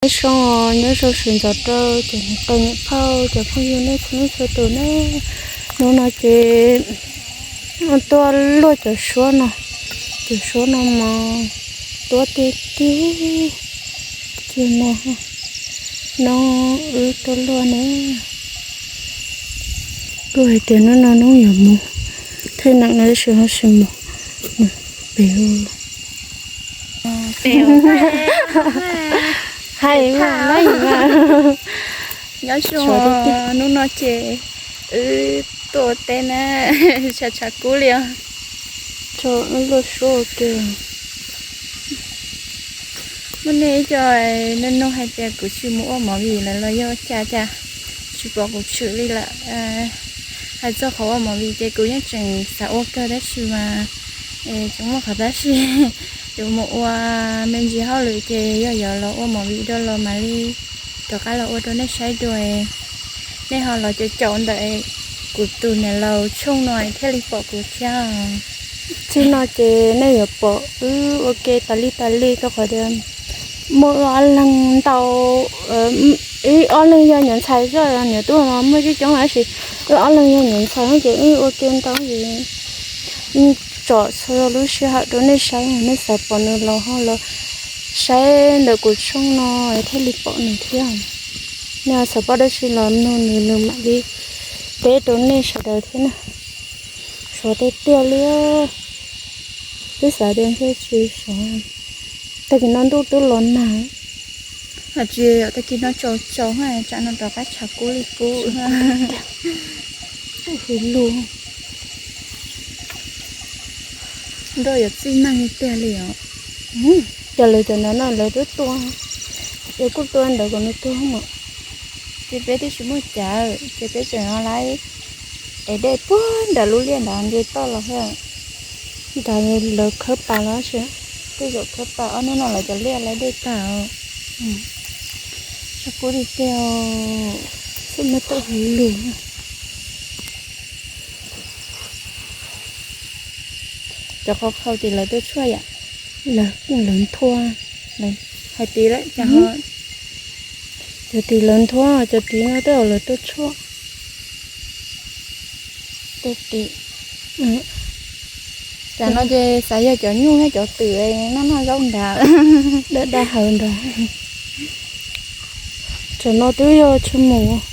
Nyob zoo, nyob zoo sawv ntxov rau cov niam tais niam phauj, cov phooj ywg nej txhua leej txhua tus na. Hnub no ces tuaj luaj cov suab no, cov suab no mas tuab tiag tiag. Ces no, no wb tuaj luaj ne. Kuj hais tias hnub no hnub yuav mus thaj neeb no tab sis ho tsis mus pem. Hais mas, nyob zoo, hnub no ces wb tuaj ua teb na, tshav tshav kub li os. Tso wb luaj suab ua ke. Muaj nej ib co nug nug hais tias kuv tsis mus ua movie lawm los yog cas cas tsis pom kuv tshwm li lawm. Hais txog qhov ua movie ces kuv yeej tseem xav ua kawg tab sis mas tseem muaj qhov tab sis yuav mus ua me ntsis hauj lwm ces yog yuav los ua movie dua los mam li rov qab los ua rau nej saib dua. Nej ho los caum caum ntawm kuv tus niam laus tshooj no thiaj li pom kuv thiab. Txij no ces nej yuav pom wb ua ke tas li tas li rau qhov tias muaj wb ob leeg ntau, wb ob leeg yog niam ntxhais zoj niam tub no muaj coob coob tab sis wb ob leeg yog niam ntxhais ces wb ua ke ntau ces tsom txhua lub sij hawm rau nej saib, nej xav pom nws los ho los saib ntawm kuv tshooj no thiaj li pom nws thiab. Nej xav paub dab tsi los nug nws, nws mam li teb rau nej sawv daws thiab na. Sov tiag tiag li. Twb xav tias ntshe tsis sov, tag kis no ntuj twb los nag. Tsis, tag kis no tsaus tsaus, tsam no rov qab tshav kub li kub. Hwv lus. Nroj yuav txij neej tiag li os. Cov lawv cov ntawd no lawv twb tua, ces kuj tua ntawd kom nws tuag mas. Ces peb twb tsis muaj cav, ces peb tseem laib es dej puag nram lub liaj nrad nce toj los thiab. Nrad lawv khawb pas los sis, tej zaum khawb pas ob hnub no lawv cov liaj laib dej tag. Tshav kub tiag tiag, xwb muab tawm hwv lus. Cov qhov qhau ces lawv tuaj tshuaj yam. Lawv, lawv nthua, hais tias lawv cas ho, cov tid lawv nthua, cov tid no tej zaum lawv tuaj tshuaj. Tej tid, tsam no ces xav yog cov nyuj thiab cov twm noj noj zaub nrad, daj daj hawv nrad. Tsam no twb yog tshuav mus,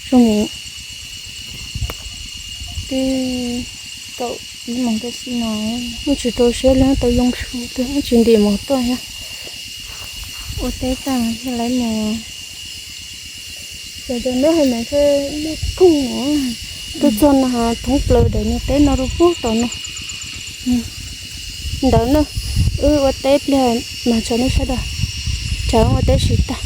tshuav mus twb kaum ib moos tam sim no, muaj tsis rau siab li tau yoo su twb tsis ntim mov tuaj thiab. Ua teb tag thiaj li mus. Ces tus neb hais mas thiaj li koog, tuaj txog no thoob plaws daim niag teb no rau pug tom no. Ntawd na, wb ua teb pliag mas tso nej sawv daws, tsam ua teb tsis tag.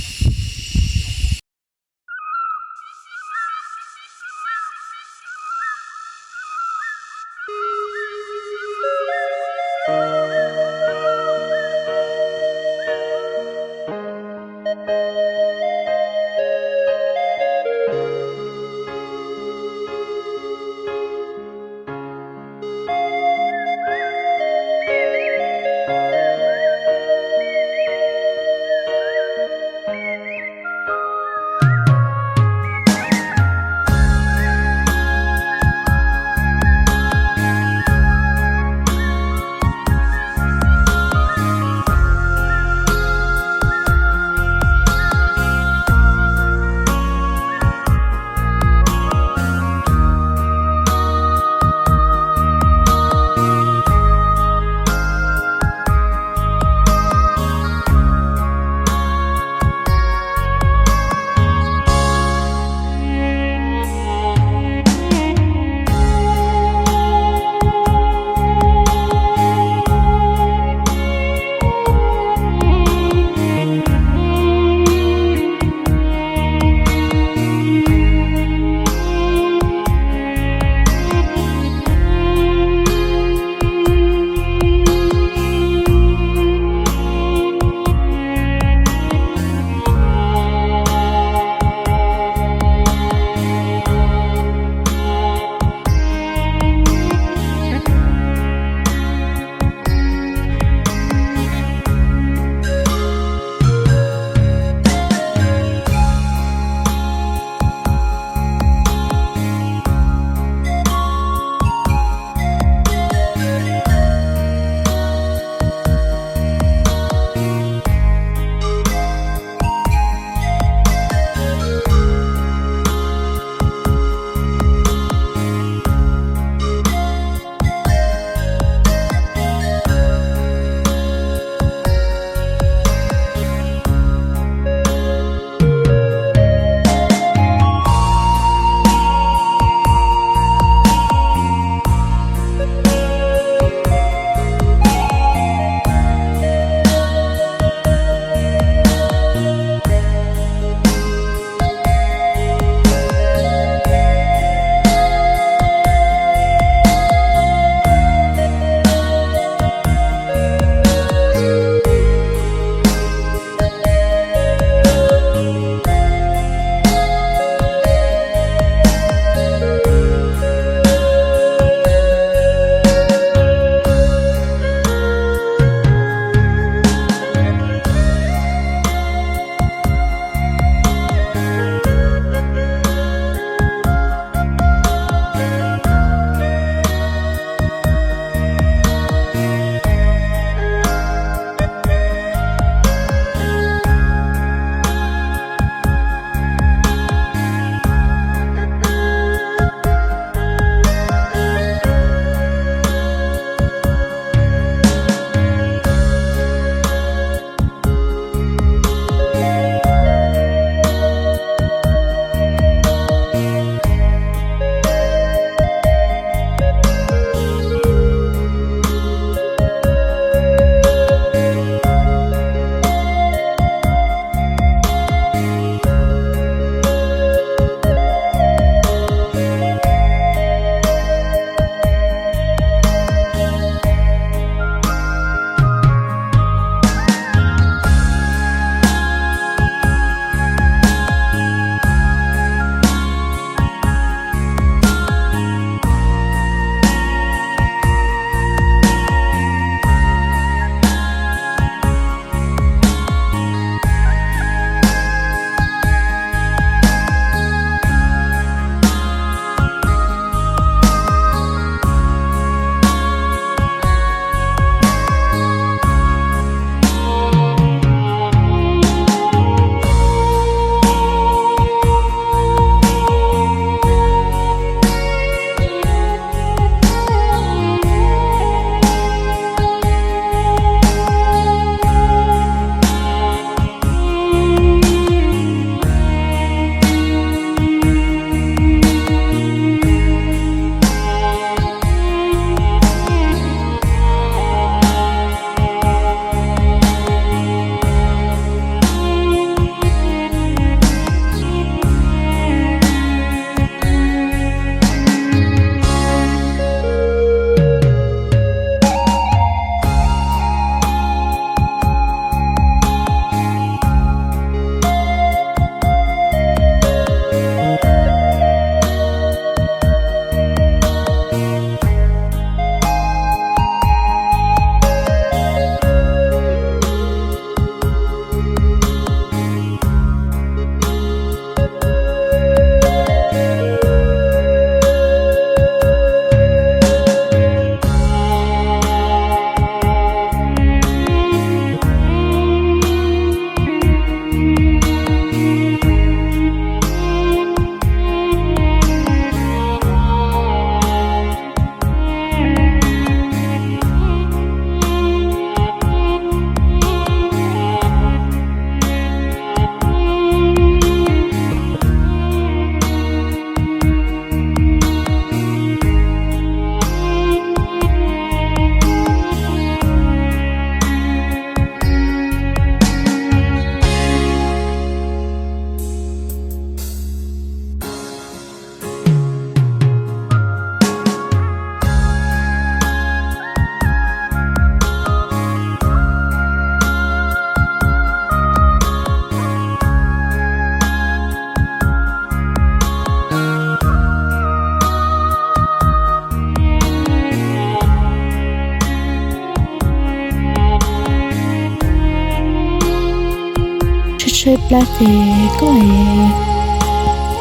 Lab ces koj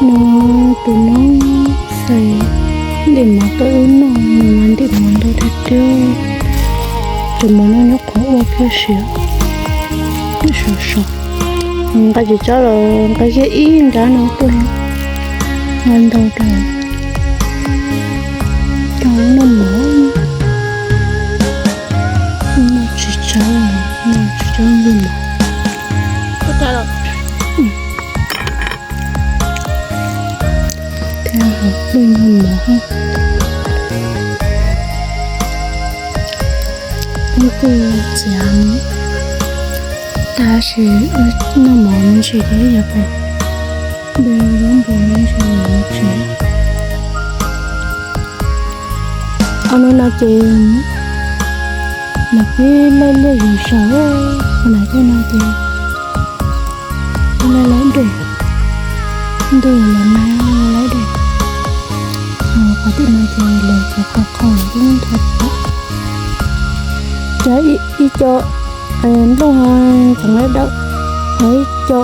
no tus noob xais ntim mov rau wb noj, nws mas ntim mov ntau tiag tiag, tseem mus noj nyob qhov ua kiag siav, sov sov. Nqa tsis tsob los nqa kiag ib nrab no tuaj, nqa ntau rau cov noj mov, noj tsis tsob, noj tsis tsob ntim mov. Thiab hauv pheej noj mov, wb kuj txiav tab sis noj mov me ntsis ces yog pem de zaub npua me ntsis tsev. Ob hnub no ces los pib laij liaj yus saum, ua ntej tej no ces laij laij dej, ntuj los nag laij dej. Qhov tim no ces lawv cov qhov qhov ntho tom, cov ib co nplooj ho tseem dawb, ho ib co,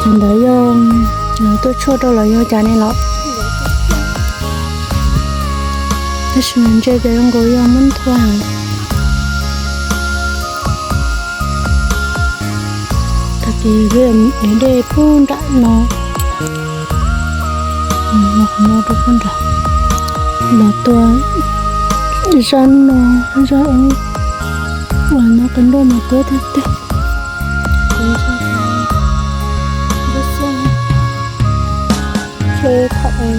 cov ntawd yog lawv tuaj tshuaj rau los yog cas ne los. Tab sis mas ntse ces zoo nkaus yog muab nthua. Tag kis ev dej pub nram no, no rau pub nram, los tua zaj no, zaj ub, uas no qee ntuj mas tuab tiag tiag. Ntshe thaum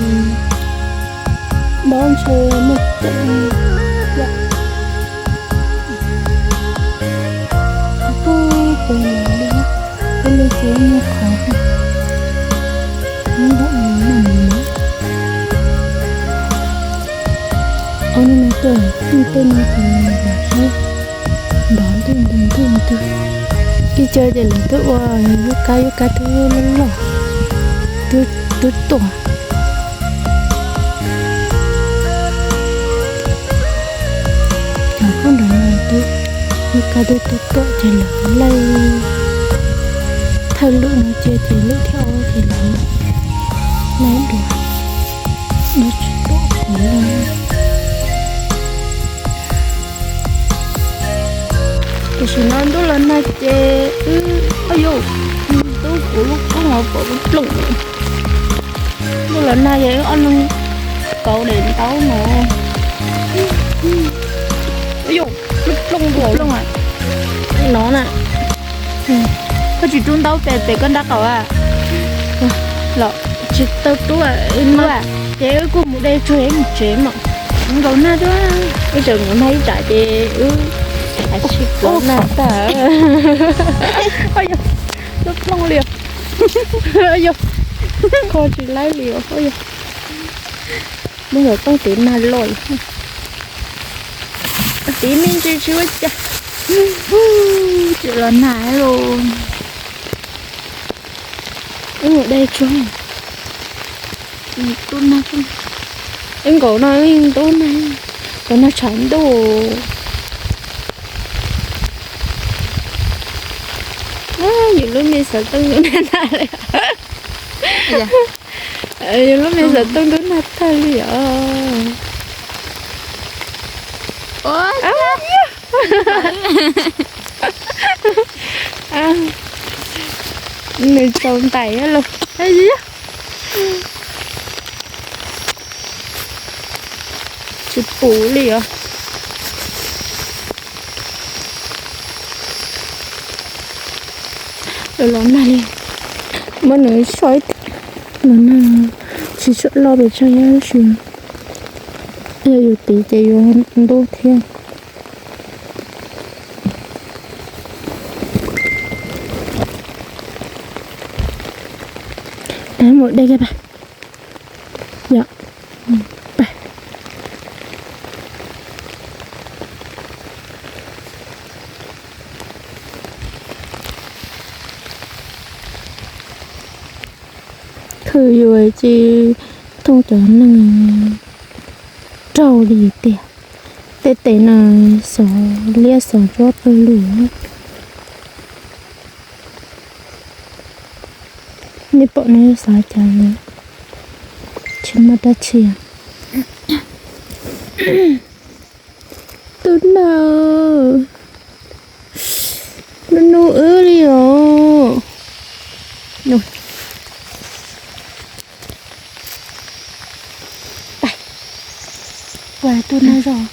dob ntshe muaj ceem yom. Pub pem no li, peb li ces muaj qhov, neb npam no noj mov. Ob hnub no tuaj, tej no ces los saib nrov ntuj ntws ntuj ntws. Ib co ces lawv twb ua yub kab, yub kab twb loj loj, twb tuaj. Cov koj nrog no twb, yub kab twb tuaj tuaj ces lawv laij, thawj lwm no cia ces lwm thib ob ces lawv laij dua, lawv tsis tuaj kuv lawm. Tam sim no ntuj los nag ces wb, au yau, tub kuv lub koob hauv paus lub plooj. Ntuj los nag ces wb ob leeg kauv daim ntaub no. Au yau, lub plooj dua plooj no na. Koj tsis rub ntaub pem pem koj nrab qaum a? Los tsis tau rub, ces wb kuj mus de tsuag mus tsev mas. Nkaus nag thiab, wb tseem mus nag ib tsam ces wb sib nkaus nag tag. Lub plooj li, yog kho tsis laib li os. Muab yog tooj tiv nag loj li, tiv me ntsis tsis ua cas, tsis los nag los. Wb mus de tsuag, tub nag, wb nkaus no wb yeej ntub nag, nkaus nag tshav ntuj. Yus lub me xov tooj ntub nag tag li. Yus lub me xov tooj ntub nag tag li os. Nws tsaus ntais los. Tsis pum li os. Los nag li, muab nws soj ib, los nag tsis tshua loj pes tsawg yam tab sis yog yus tiv ces yuav ntub thiab. Mus de kiag pab, yog, pab. Khwv yuav ces thooj cov neeg raug li tiag. Tej tes no xov liab xov tsob pawg lug. Nej pom nws xav cas, tsis muaj dab tsi. Tus no nub nub wb li os. Tus no zog.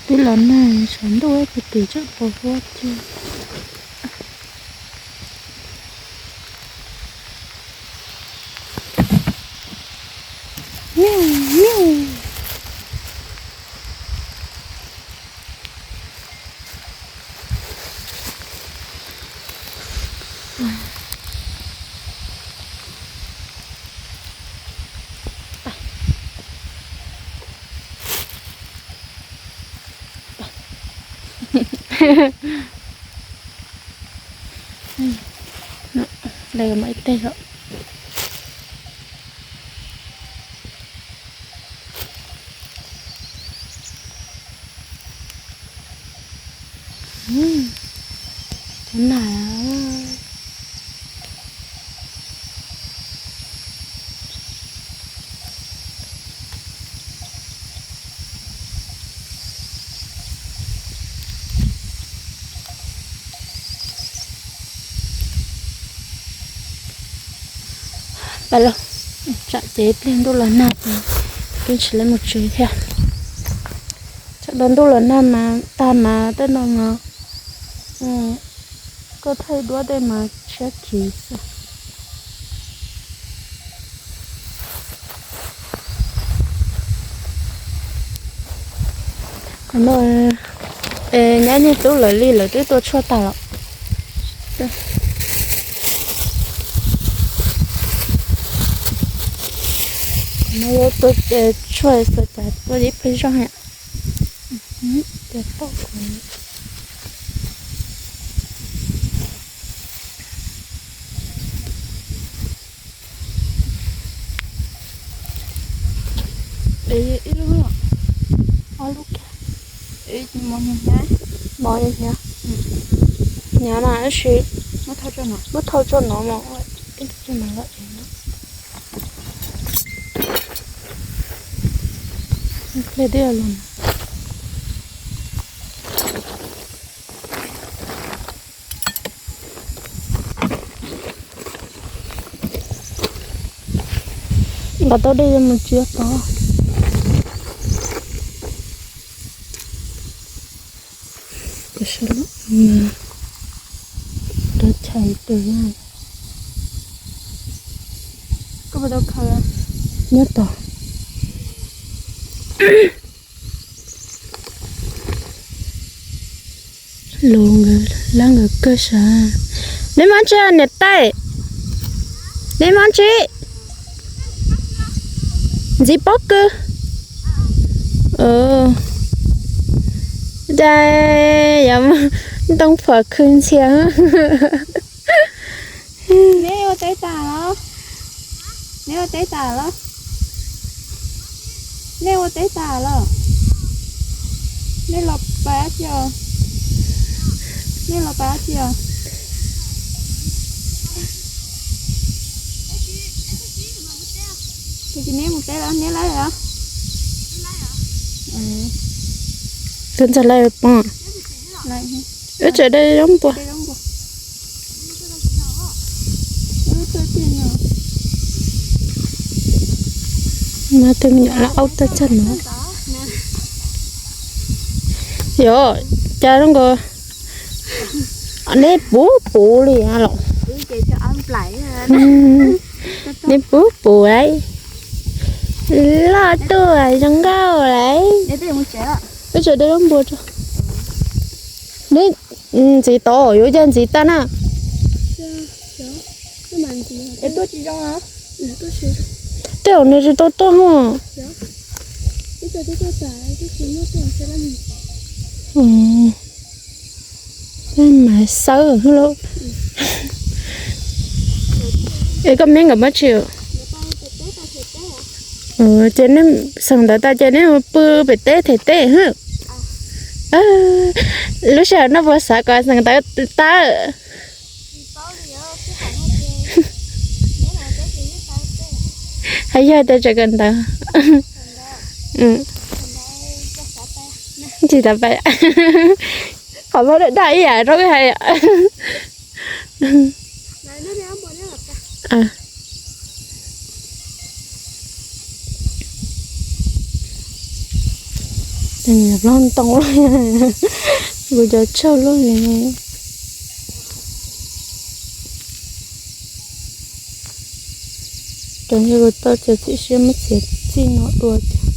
Twb los nag sawv ntuj ib pliag tim tseem pos huab tiag. Lawv muaj ib teg os. Tus na. Pab lauj, tsam ces ib pliag ntuj los nag, twb tsis lawv mus tsev thiab. Tsam no ntuj los nag mas tag mas tej no mas koj thaij duab tej mas tshiab khiv xwb. Nyab Nyiaj Tub lawv li lawv twb tua tshuaj tag los. No yuav tua tshuaj xav cas tua ib peb zog. Ib lub, ob lub kiag. Mov hnyav, hnyav mas tab sis muab thauj tso no mas, ib lub mas loj. Pliag twb los. Nqa tau dej mus txiav tod. Kuv sawv los rau chais tus nyob tod. Lus nkawd lab nkawd kawg sav. Neb mob tsi niam tais? Neb mob tsi? Ntxiv pob kws. Cas yog ntoo phom khw ntxhias. Neb ua teb tas los? Neb ua teb tas los? Neb ua teb tas los? Neb los pab tsi os? Neb los pab tsi os? Ces neb mus teb los neb laij os? Tus ntxawg laij pom. Wb tseem de zaub npua. Mas tus me nyuam lawv aub tag tag no. Yog cas zoo nkaus neb puv puv li los? Neb puv puv lauj. Loj tuaj zoo nkauj lauj. Wb tseem de zaub npua tso. Neb ntxiv tod yuav cas ntxiv tag na. Tej zaum nws tsis tau tuaj hos. Mas xawb lauj. Es koj me nkawd muab tshwm? Ces nej xeem ntawv tas ces nej mus pw pem teb them teb. Lub sij hawm no puas xav kom xeem ntawv tawm? Hais yog tias tseem kawm ntawv. Tsis tas pais. Qhov muag daj daj ib yam rau wb hais. Hlob ntoo, kuv cov tshuaj luaj li. Cov yog kuv tau txiav txim siab muab txiav txij no dua thiab.